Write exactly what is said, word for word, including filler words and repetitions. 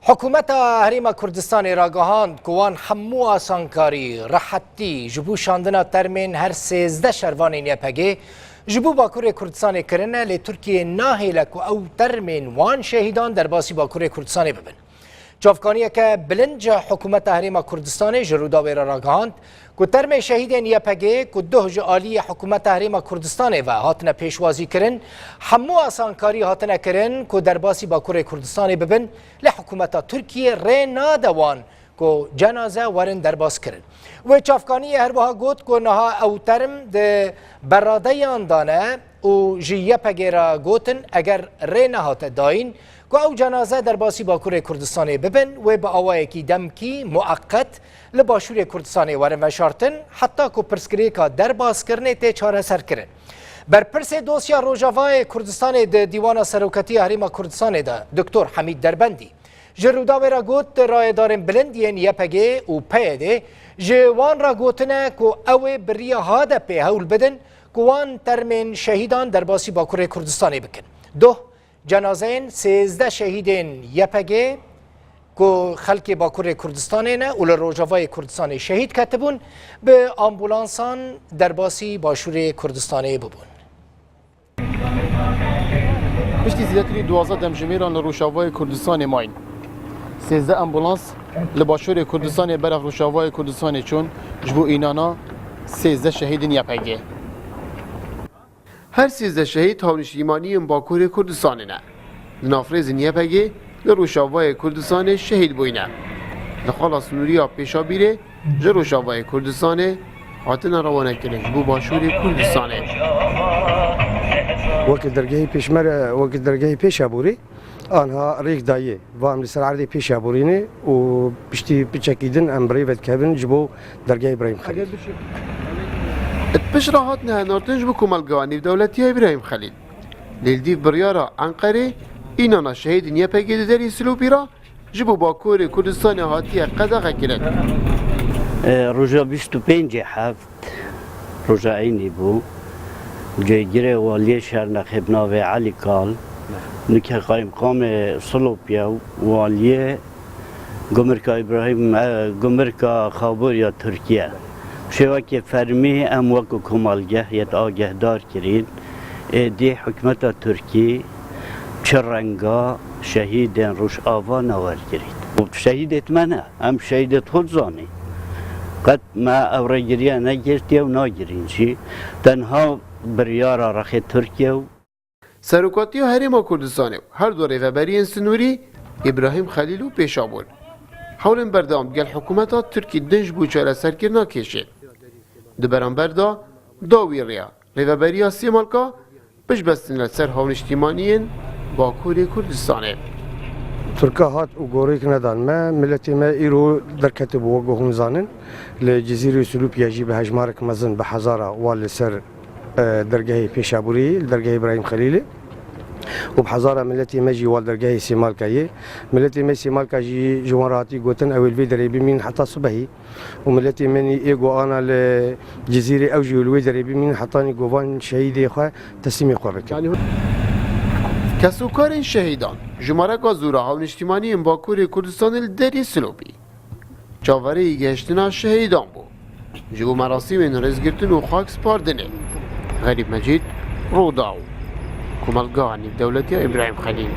Hikûmeta Herêma Kurdistanê ragihand ku wan hemû asankarî, rehetî ji bo şandina termên her sêzdeh şervanên Y P G ji bo Bakurê Kurdistanê kirine, lê Tirkiye nahêle ku ew termên wan şehîdan derbasî Bakurê Kurdistanê bibin. Çavkaniyeke bilind ji Hikûmeta Herêma Kurdistanê ji Rûdawê re ragihand ku termê şehîdên Y P G ku duh ji aliyê Hikûmeta Herêma Kurdistanê ve hatine pêşwazî kirin, hemû asankarî hatine kirin ku derbasî Bakurê Kurdistanê bibin, lê hikûmeta Tirkiyê rê nade wan ku cenaze werin derbas kirin. Wê çavkaniyê her wiha got ku niha ew term di beradeyan de ne û ji Y P G re gotin, eger rê nehate dayîn ku ew cenaze derbasî Bakurê Kurdistanê bibin, wê bi awayekî demkî mueqet li Başûrê Kurdistanê werin veşartin, heta ku pirsgirêka derbaskirinê tê çareserkirin. Berpirsê dosya Rojavayê Kurdistanê di Dîwana Serokatiya Herêma Kurdistanê de, Doktor Hemîd Derbendî, ji Rûdawê re got, rayedarên bilind yên Y P G û P Y D ji wan re gotine ku ew ê bi riya H D P hewl bidin ku wan termên şehîdan derbasî Bakurê Kurdistanê bikin. Doh, cenazeyên sêzdeh şehîdên Y P G ku xelkê Bakurê Kurdistanê ne û li Rojavayê Kurdistanê şehîd ketibûn, bi ambulansan derbasî Başûrê Kurdistanê bibûn. Piştî zêdetirî duwazdeh demjimêran li Rojavayê Kurdistanê mayîn, sêzdeh ambulans li Başûrê Kurdistanê berev Rojavayê Kurdistanê çûn ji bo înana sêzdeh şehîdên Y P G. Her sêzdeh şehîd hawniştîmaniyên Bakurê Kurdistanê ne. Di nafrêzên Y P G li Rojavayê Kurdistanê şehîd bûyne. Li xala sinûriya Pêşabîrê ji Rojavayê Kurdistanê hatine rewanekirin ji bo Başûrê Kurdistanê. Wekî dergehê Pêşmere, wekî dergehê Pêşabûrê anha rêk daye. Va em li ser erdê Pêşabûrê ne û piştî piçekî din em bi rê ve dikevin ji bo dergehê Îbrahîm Xelîl. Di pişt re hatine henartin ji bo komelgeha nêvdewletî ya Îbrahîm Xelîl. Lê li dîv biryara Enqerê, înana şehîdên Y P G di derê Silopî re ji bo Bakurê Kurdistanê hatiye qedexekirin. E, roja bîst û pêncê heft, roja eynî bû. Cêgirê waliyê Şernexê bi navê Elî Kal, nike qayîmqamê Silopî ye û waliyê Gumirka Îbrahîm, e, Gumirka Xabûr ya Tirkiye. Şêwekê fermî em wekî komelgeh yê agêhdar kirîn. Êdî hikûmeta Tirkî çi renga şehîdên Rojava nawer kirît. Û şehîdêt me ne, em şehîdêt xwe dizanîn. Qet me ev rêgiriya negirtiye û nagirîn jî. Tenha biryara rexê Tirkiye û Serokatiya Herêma Kurdistanê û her du rêveberiyên sinûrî Îbrahîm Xelîl û Pêşabûr hewlên berdewam digel hikûmeta Tirkî din ji bo çareserkirina kêşên. Di beramber de dawî rêya Rêveberiya Sêmalka piştbestin li ser hawniştîmaniyên Bakurê Kurdistanê. Tirka hat û gorêk nedan me. Miletê me îro derketibû, wek ku hûn zanin. Li Cizîrê Silûpiyê jî bi hejmarek mezin, bi hezara wa li ser, e, dergehê Pêşabûrê, li dergehê Îbrahîm Xelîlê û bi hezara miletê me jî wa li dergehê Sêmalka yê. Miletê me Sêmalka jî ji wan re hatî gotin, ew ê li vê derê bimînin heta sibehî. Û miletê me nî ê ku ana li Cizîrê, ew jî li wê derê bimînin hetanî ku van şehîdê xwe teslîmê xwe bikin. Kesûkarên şehîdan, jimareka zor a hawniştîmaniyên Bakurê Kurdistanê li derê Silopî çaverêyî gihiştina şehîdan bû. Ji bo merasîmên rêzgirtin û xakspartinê, Xerîb Mecîd, Rûdaw, Komelgeha Nêvdewletî ya Îbrahîm Xelîl.